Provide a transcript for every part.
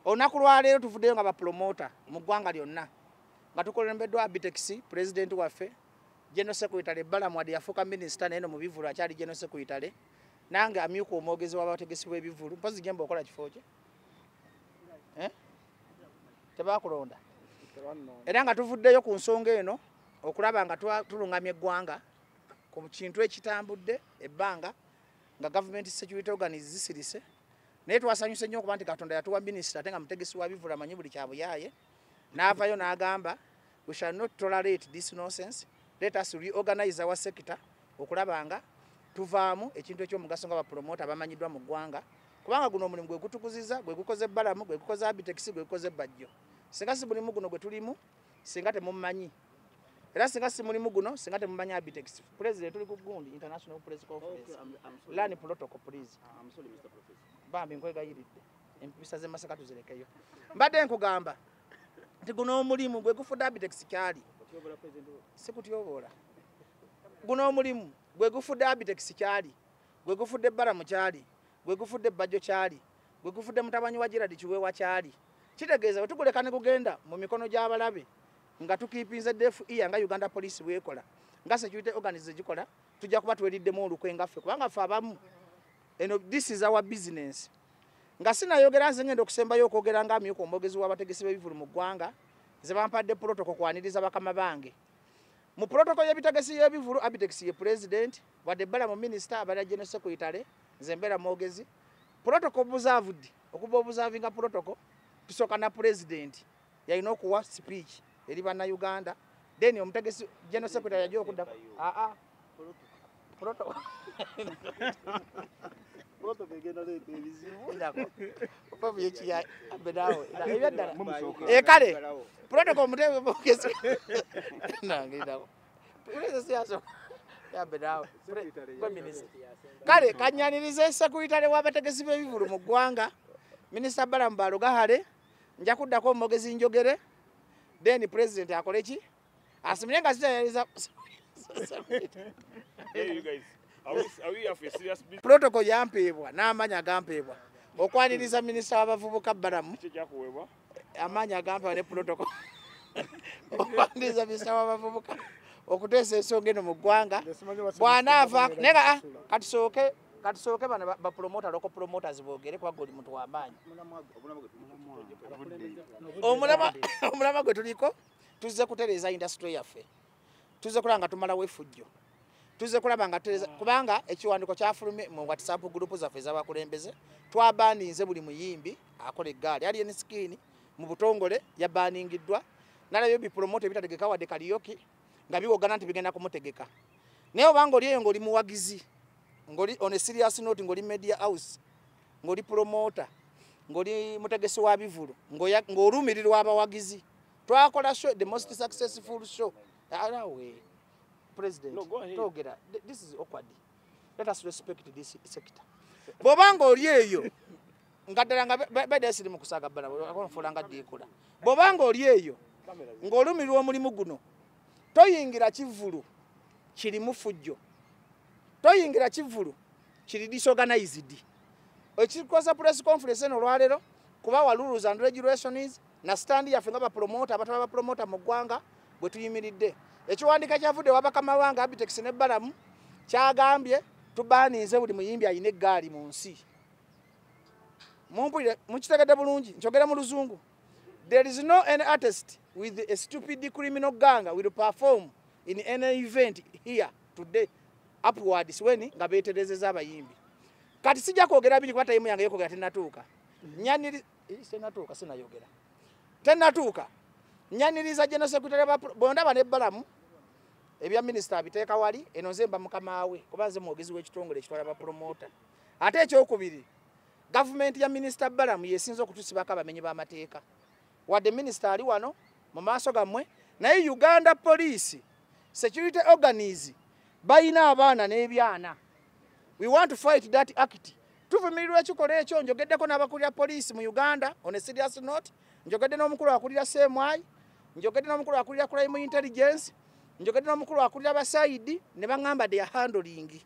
Olunaku lwaleero tuvuddeyo nga bapromota mu ggwanga lyonna nga tukulembeddwa Abitex, pulezidenti waffe, General Secretary Balaam, wadde yafuuka minisita naye no mu bivvulu akyali General Secretary, nange amyuka omwogezi w'abategesi b'ebivvulu. Mpozi Jemba okola kifo kye, eh? Tebakulonda. Era nga tuvuddeyo ku nsonga eno okulaba nga tulungamya eggwanga ku kintu ekitambudde ebbanga nga gavumenti security organs zisirise. Naye twasanyuse nnyo okuba nti Katonda yatuwa minisita ate nga mutegesi wa bivvulu, amanyi buli kyabuyaaye, n'avayo n'agamba, "We shall not tolerate this nonsense. Let us reorganize our sector," okulaba nga tuvaamu ekintu ekyomugaso nga bapromota abamanyiddwa mu ggwanga, kubanga guno omulimu gwe gutukuziza, gwe gukoze Balamu, gwe gukoze Abitex, gwe gukoze Bajjo. Singa si mulimu guno gwe tulimu, singa temumanyi. Era singa si mulimu guno, singa temumanyi Abitex. President, tuli ku gundi international press conference. Learn protocol, please. Bambi nkwegayiridde, empisa z'e Masaka tuzirekeyo. Mbadde nkugamba nti guno omulimu gwe gufudde Abitex kyali. Sikutyoboola. Guno omulimu gwe gufudde Abitex kyali, gwe gufudde Balamu kyali, gwe gufudde Bajjo kyali, gwe gufudde mutabani wa Gerard Kiweewa kyali. Kitegeeza bwe tuguleka ne gugenda mu mikono gy'abalabe nga tukeepinze deaf ear, nga Uganda Police bwekola, nga security organs gikola, tujja kuba tweriddemu olukwe nga ffe, kubanga ffe abamu eno this is our business. Nga sinayogera, nze ngenda okusembayo okwogera nga amyuka omwogezi w'abategesi b'ebivvulu mu ggwanga. Nze bampadde protocol kwaniriza bakama bange. Mu protocol y'ebitegesi y'ebivvulu, Abitex ye president, wadde Balamu minisita, abalala general secretary, nze mbeera mwogezi. Protocol observed, okuba observinga protocol, tusooka na president, yalina okuwa speech eri Bannayuganda, then omutegesi general secretary yajja okuddako. Aa, protocol. Protocol egenda leeta ebizibu. Ndako. Oba yekiya abenawe ebyaddala. Kale protocol, mutebe mwogezi nange ndako. President siyaso yabenawe gwe minisita. Kale kanyanirize secretary w'abategesi b'ebivvulu mu ggwanga, Minisita Balaam Barugahare. Nja kuddako omwogezi njogere, then president akole ki, asimire nga zitayaniza. Hey, you guys, are we here for a serious business? Protocol yampeebwa n'amaanyi agampeebwa okwaniriza minisita w'abavubuka Balamu. Ki ekyakuweebwa? Amaanyi agampeebwa ne protocol okwaniriza minisita w'abavubuka okuteesa ensonga eno mu ggwanga bw'anaava. Naye nga katusooke bano bapromota, local promoters boogere, kubanga oli muntu w'amaanyi. Omulamwa gwe tuliko, tuzze kutereeza industry yaffe, tuzze kulaba nga tumalawo effujjo, tuzze kulaba nga tutereeza, kubanga ekiwandiiko kyafulumye mu WhatsApp group zaffe ez'abakulembeze. Twabaninze buli muyimbi akola eggaali. Alien Skin mu butongole yabaningiddwa. Nalabyo bipromote ebitategeka wadde karaoke nga biwogana nti bigenda kumutegeka. Naye obanga oli eyo ng'oli muwagizi, ng'oli on a serious note, ng'oli media house, ng'oli promoter, ng'oli mutegesi wa bivulu, ng'olumirirwa abawagizi, twakola show, the most successful show. Alawe president. No, go ahead. Togera. This is awkward. Let us respect this sector. Bw'oba ng'oli eyo nga ddala nga badde siri mu kusaaga bbala nfuula nga ddiikula, bw'oba ng'oli eyo ng'olumirirwa omulimu guno, toyingira kivvulu kirimu fujjo, toyingira kivvulu kiri disorganized. Ekikoza press conference eno olwaleero kubawa rules and regulations na stand yaffe nga bapromota, abataba bapromota mu ggwanga bwe tuyimiridde. Ekiwandiiko kyavudde wabakama Abitex ne Balamu kyagambye tubaninze buli muyimbi alina eggaali mu nsi. Mumpulire, mukitegedde bulungi? Nkyogere mu Luzungu. There is no any artist with a stupid criminal gang will perform in any event here today upwards when nga beeterezeza abayimbi. Kati sijja kwogera bingi kuba time yange yokwogera tenatuuka. Nyaniri tenatuuka, sinayogera, tenatuuka. Nyaniriza general secretary bondaba ne Balamu. Ebya minisita abiteeka wali. Eno nze mba mukama we, kuba nze mwogezi w'ekitongole ekitwala bapromota. Ate ekyokubiri, gavumenti ya Minisita Balamu yesinza okutusibako abamenyi b'amateeka. Wadde minisita ali wano mu maaso gammwe, naye Uganda Police security organs balina abaana n'ebyana. We want to fight that act. Tuvumirirwa ekikolwa ekyo. Njogeddeko n'abakulira poliisi mu Uganda on a serious note, njogedde n'omukulu akulira CMI, njogedde n'omukulu akulira crime intelligence, njogedde n'omukulu akulira basaidi, ne baŋŋamba they are handling,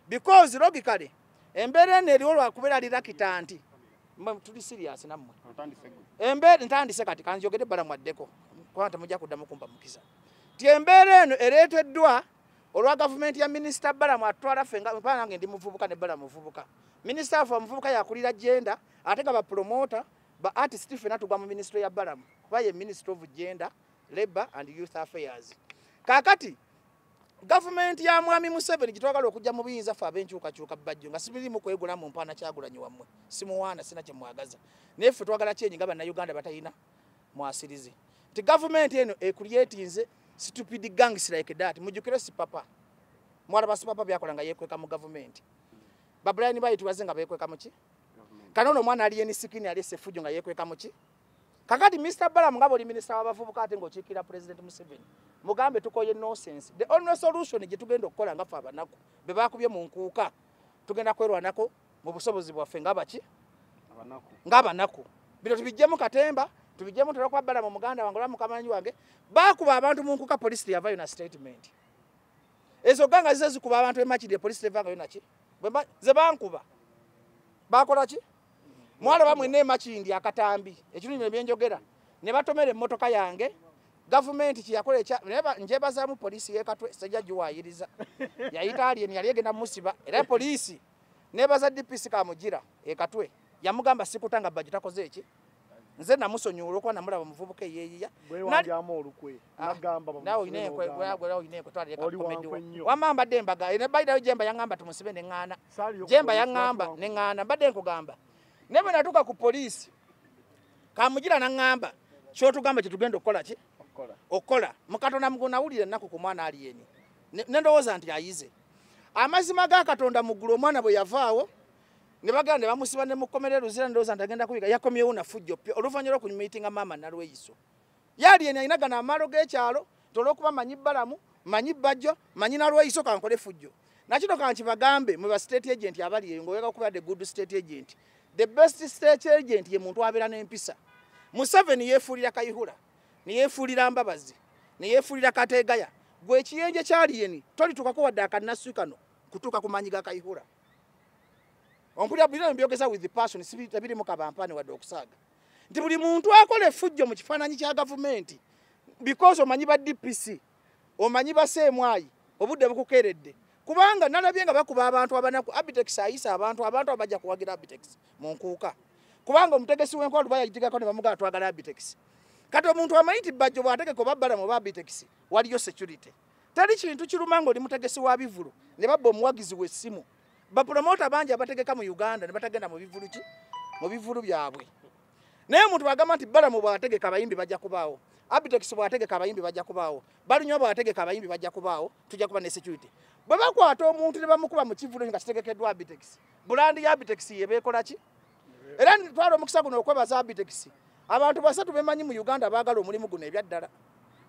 because logically embeera eno eriwo lwakubeera reluctant. Tuli serious nammwe. Embeera ntandise kati kanjogere Balamu addeko kubanga temujja kuddamu kumpa mukisa. Ti embeera eno ereeteddwa olwa gavumenti ya Minisita Balamu atwala ffe nga nange ndi muvubuka ne Balamu muvubuka. Minisita waffe omuvubuka yakulira gender ate nga bapromota ba artist ffenna tugwa mu ministry ya Balamu kuba ye Minister of Gender, Labor and Youth Affairs. Kaakati gavumenti ya Mwami Museveni gitwagala okujja mu buyinza ffe ab'enkyukakyuka Bajjo nga sibirimu kwegula mu mpaana Kyagulanyi wammwe, simuwaana sina kye mwagaza, naye ffe twagala kyenyi nga Bannayuganda batalina mwasirizi. Nti gavumenti eno ecreatinze stupid gangs like that. Mujjukire Sipapa, mwalaba Sipapa byakola nga yeekweka mu gavumenti. Ba Brian bayitwaze nga beekweka mu ki? Kano ono omwana ali eni sikini ali Sefujjo nga yeekweka mu ki? Kakati Mr. Balamu nga bw'oli minisita w'abavubuka ate ng'okiikirira President Museveni, mugambe tukoye nonsense. The only solution gye tugenda okukola nga ffe abanaku be baakubye mu nkuuka, tugenda kwerwanako mu busobozi bwaffe nga baki? Ng'abanaku. Bino tubiggyemu katemba, tubiggyemu tera kuba Balamu muganda wange oba mukamanyi wange, baakuba abantu mu nkuuka poliisi teyavaayo na statement. Ezo ganga zize zikuba abantu e Makindye poliisi tevangayo naki? Ze bankuba. Baakola ki? Mwalaba mwenna e Makindye akatambi, ekirungi bino bye njogera, ne batomera emmotoka yange. Gavumenti kye yakola njebazaamu poliisi y'e Katwe, sijja giwaayiriza. Yayita Alien yali egenda musiba, era poliisi nebaza DPC Kamugira e Katwe, yamugamba sikutanga Bajjo takoze eki. Nze namusonyiwa olw'okuba namulaba muvubuka eyeeyiya. Bwewandyamu olukwe, nagamba naawe olina enkwe, gwe olina enkwe, twalireka comedy wo. Wamma mbadde mbaga, ne by the way Jemba yaŋŋamba tumusibe ne ŋŋaana. Jemba yaŋŋamba ne ŋŋaana, mbadde nkugamba. Naye bwe natuuka ku poliisi, Kamugira n'aŋŋamba ky'otugamba kye tugenda okukola ki? Okukola. Mu Katonda muggulu nawulira ennaku ku mwana Alien. Ne ndowooza nti ayize. Amazima ga Katonda mu ggulu omwana bwe yavaawo, ne bagenda ne bamusiba ne mukomera Luzira, ndowooza nti agenda kuyiga, yakomyewo na fujjo ppya oluvannyuma lw'okumiitinga maama Nalweyiso. Ye Alien alina gano amaalo g'ekyalo, nti olw'okuba manyi Balamu, manyi Bajjo, manyi Nalweyiso kankole fujjo. Nakino kankibagambe mwe ba state agent abali eyo ng'oyagala okubeera the good state agent. The best state agent ye muntu abeera n'empisa. Museveni yeefuulira Kayihura, ne yeefuulira Mbabazi, ne yeefuulira Kateegaya. Gwe ekiyenje kya Alien tolituukako wadde akannasu kano kutuuka ku maanyi ga Kayihura. Ompulira bino mbyogeza with passion, tebirimu kabampaane wadde okusaaga. Nti buli muntu akola effujjo mu kifaananyi kya gavumenti, because omanyi ba DPC, omanyi ba CMI, obudde bukukeeredde. Kubanga nalabye nga bakuba abantu abanaku, Abitex ayisa abantu, abantu abajja kuwagira Abitex mu nkuuka. Kubanga omutegesi w'enkola Dubai yagitegekako ne bamugamba twagala Abitex. Kati omuntu amanyi nti Bajjo bw'ategeka oba Balamu oba Abitex, waliyo security. Teri kintu kiruma ng'oli mutegesi wa bivulu ne babba omuwagizi w'essimu. Bapromota bangi abategeka mu Uganda ne batagenda mu bivulu ki? Mu bivulu byabwe. Naye omuntu bw'agamba nti Balamu bw'ategeka abayimbi bajja kubaawo, Abitex bw'ategeka abayimbi bajja kubaawo, Balunywa bw'ategeka abayimbi bajja kubaawo, tujja kuba ne security. Bwe bakwata omuntu ne bamukuba mu kivulu nga kitegekeddwa Abitex, bulandi ya Abitex ye beekola ki? Era ntwala omukisa guno okwebaza Abitex. Abantu basatu bemanyi mu Uganda baagala omulimu guno ebyaddala.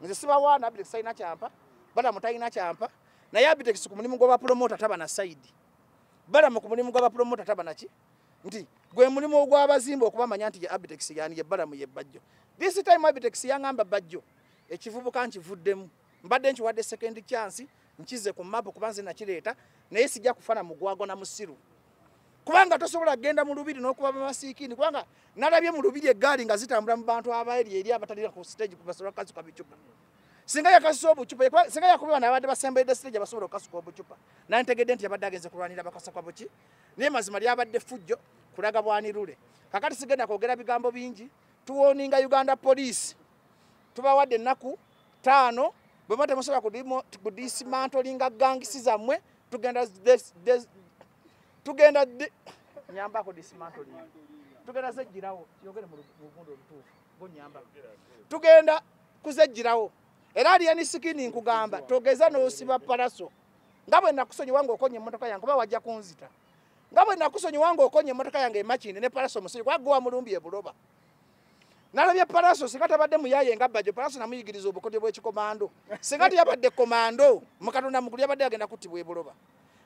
Nze sibawaana, Abitex talina kyampa, Balamu talina kyampa, naye Abitex ku mulimu gw'abapromota taba na side. Balamu ku mulimu gw'abapromota taba na ki? Nti gwe mulimu ogw'abazimba okubamanya nti ye Abitex yani ye Balamu ye Bajjo. This time Abitex yaŋŋamba Bajjo, ekivubuka nkivuddemu, mbadde nkiwadde second chance, nkize ku map kuba nze nakireeta, naye sijja kufana mugwago na musiru. Kubanga tosobola kugenda mu lubiri n'okuba bamasiikini, kubanga nalabye mu lubiri eggaali nga zitambula mu bantu abaeri eri abatalira ku stage kubasobola kukasuka bicupa. Singa yakasusa obucupa, singa yakubibwa n'abadde basembedde stage abasobola okukasuka obucupa. Nantegedde nti yabadde agenze kulwanira bakasakwa buki. Naye mazima lyabadde ffujjo kulaga bwanirule. Kakati sigenda kwogera bigambo bingi, tuwoninga Uganda Police. Tubawadde ennaku 5, bwe muba temusobola kudismantlinga gangisi zammwe, tugenda tugenda nyambako dismantling. Tugenda zejjirawo, yogere mu luguudo olutuufu, go nyambako. Tugenda kuzejjirawo. Era Alien Skin nkugamba, togeza n'osiba Pallaso. Nga bwe nakusonyiwa ng'okonye emmotoka yange, kuba wajja kunzita. Nga bwe nakusonyiwa ng'okonye emmotoka yange e Makindye ne Pallaso musonyi, kuba gwe wamulumbye e Buloba. Nalabye Pallaso singa tabadde muyaaye nga Bajjo, Pallaso namuyigiriza obukodyo bw'ekikomando. Singa teyabadde komando, mu Katonda mukulu yabadde agenda kuttibwa e Buloba.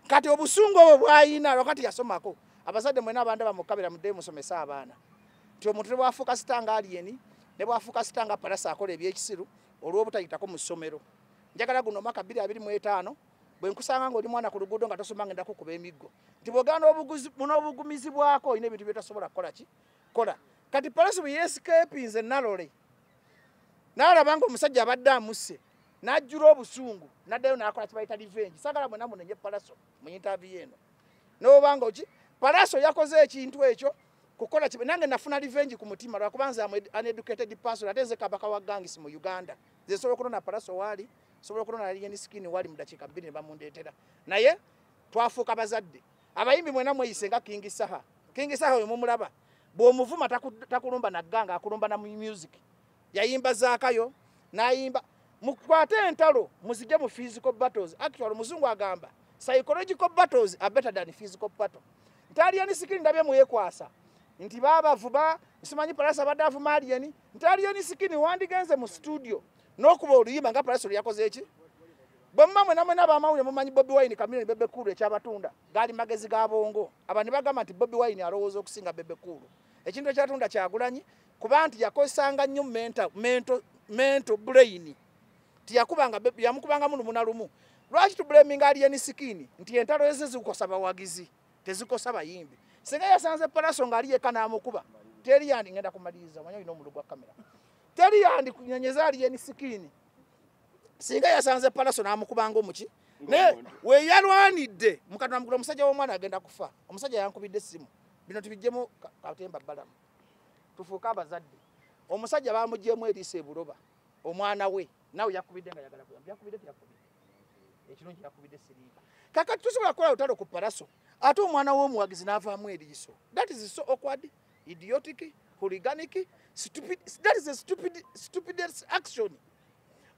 Kati obusungu obwo bw'ayina, lwakati yasomako. Abazadde mwenna abandaba mu kabera muddeyo musomese abaana. Nti omuntu ne bw'afuuka sita nga Alien, ne bw'afuuka sita nga Pallaso akola ebyekisiru olw'obutayitako mu ssomero. Njagala guno omwaka 2025 Bwe nkusanga ng'oli mwana ku luguudo nga tosoma ngenda kukuba emiggo. Nti bw'ogaana n'obugumizibwako olina ebintu by'otasobola kukola ki? Kola. Kati Pallaso bwe yeescapinze Nalole, n'alaba ng'omusajja abadde amusse, n'ajjula obusungu, n'addayo n'akola kye bayita revenge. Saagala mwenna munenye Pallaso mu interview eno. N'obanga ki? Pallaso yakoze ekintu ekyo kukola kibe. Nange nafuna revenge ku mutima lwakuba nze am an educated person, ate nze kabaka wa gangs mu Uganda. Nze nsobola okunona Pallaso waali, nsobola okunona Alien Skin waali mu dakiika 2 ne bamundeetera. Naye twafuuka bazadde. Abayimbi mwenna mweyise nga King Saha. King Saha oyo mumulaba. Bw'omuvuma takulumba na ganga, akulumba na music. Yayimba Zaakayo, n'ayimba. Mukwate entalo, muzige mu physical battles. Actually, omuzungu agamba, psychological battles are better than physical battle. Nti Alien Skin ndabye mwekwasa. Nti baabavuba, simanyi Pallaso abadde avuma Alien. Nti Alien Skin wandigenze mu studio n'okuba oluyimba nga Pallaso lyakoze eki? Bwe muba mwena mwena ab'amawulire mumanyi Bobi Wine, Chameleone, Bebe Cool ekyabatunda gaali magezi ga bongo. Abantu ne bagamba nti Bobi Wine alowooza okusinga Bebe Cool. Ekintu ekyatunda Kyagulanyi kuba nti yakozesanga nnyo mental brain. Tiyakubanga yamukubanga munu muna lumu. Lwaki tublaminga Alien Skin nti entalo eze zikosa bawagizi tezikosa bayimbi? Singa yasanze Pallaso ng'ali yekka n'amukuba, teri yandi ngenda kumaliriza, omanyi olina omululu gwa kamera. Teri yandi kunyenyeza Alien Skin. Singa yasanze Pallaso n'amukubanga omuki, naye we yalwanidde mu Katonda mukulu, omusajja w'omwana agenda kufa. Omusajja yankubidde essimu. Bino tubiggyemu katemba Balamu. Tufuuke abazadde. Omusajja bamuggyemu eriiso ebuloba. Omwana we nawe yakubidde nga yagala kuyamba. Yakubidde teyakubidde. Ekirungi yakubidde siriiba. Kakati tusobola kukola lutalo ku Pallaso ate omwana w'omuwagizi n'avaamu eriiso. That is so awkward, idiotic, hooliganic, stupid. That is a stupid, stupidest action.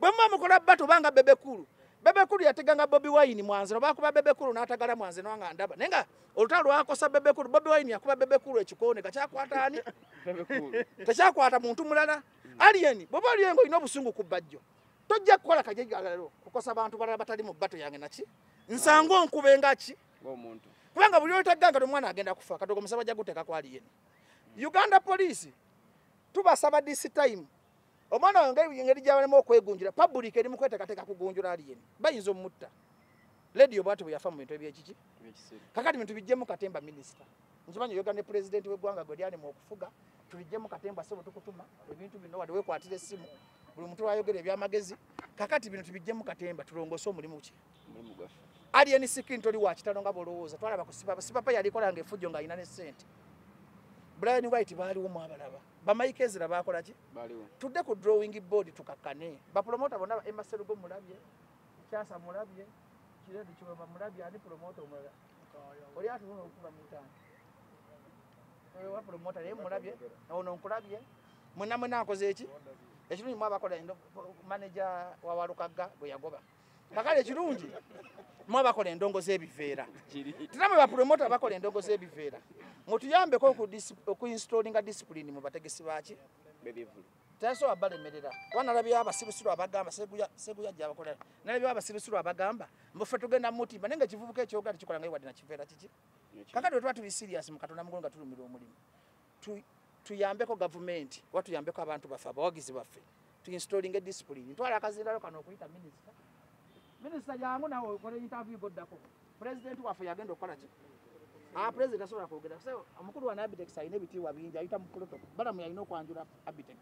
Bwe muba mukola battle banga Bebe Cool. Bebe Cool yateganga Bobi Wine mwanziro, bakuba Bebe Cool n'atagala mwanziro nga ndaba. Naye nga olutalo lwakosa Bebe Cool, Bobi Wine yakuba Bebe Cool ekikoone kyakwata ani? Bebe Cool. Tekyakwata muntu mulala. Alien, bw'oba Alien ng'olina obusungu ku Bajjo, tojja kukola kajeggalalo kukosa bantu balala batali mu battle yange naki. Nsanga onkube nga ki? Ng'omuntu. Kubanga buli lw'otaganga omwana agenda kufa, katogo omusaba ajja guteeka ku Alien. Uganda Police tubasaba this time. Omwana wange engeri gy'abalimu okwegunjula, public eri mu kweteekateeka kugunjula Alien. Bayinza omutta. Radio bw'atyo bwe yafa mu bintu ebyekiki. Ebyekisiru. Kakati bintu bijjemu katemba minisita. Nkimanyi oyogera ne pulezidenti w'eggwanga gwe lyalimu okufuga, tubijjemu katemba ssebo tukutuma ebintu bino wadde weekwatira essimu. Buli muntu lw'ayogera ebyamagezi. Kakati bino tubijjemu katemba tulongoose omulimu ki? Omulimu gwaffe. Alien Skin toli wa kitalo nga bw'olowooza. Twalaba ku Sipapa. Sipapa yalikolanga effujjo ng'alina ne ssente. Brian White baaliwo mwabalaba. Ba Mike Ezra baakola ki? Baaliwo. Tudde ku drawing board tukakkane. Bapromota bonna Emma Serugo mulabye, Kyasa mulabye, Kiredu Kiwema mulabye, ani promota omulala? Oli atuluna okuba mu ttaano. Oyo wa promota naye mulabye, ono nkulabye. Mwenna mwenna nkoze eki? Ekirungi mwabakola manager wa Walukagga gwe yagoba. Kakale ekirungi mwabakola endongo z'ebiveera. Tinamwe bapromota bakola endongo z'ebiveera. Mutuyambeko okuinstallinga discipline mu bategesi baaki? B'ebivvulu. Tasobola balemerera. Kuba nalabyeyo abasirusiru abagamba, Seguya ajja abakolera. Nalabyeyo abasirusiru abagamba, mbu ffe tugenda mutimba, naye ng'ekivubuka ekyogera tekikola nga wadde na kiveera kiki? Kakati bwe tuba tuli serious mu Katonda mukulu nga tulumira omulimu, tuyambeko gavumenti, oba tuyambeko abantu baffe, abawagizi baffe, tuinstallinge discipline. Ntwala akazindalo kano okuyita minisita. Minisita jangu naawe okole interview goddako. Pulezidenti waffe yagenda okukola ki? Pulezidenti asobola kwogera. So, omukulu wa Abitex alina ebitiibwa bingi, ayita mu protocol. Balamu yalina okwanjula Abitex.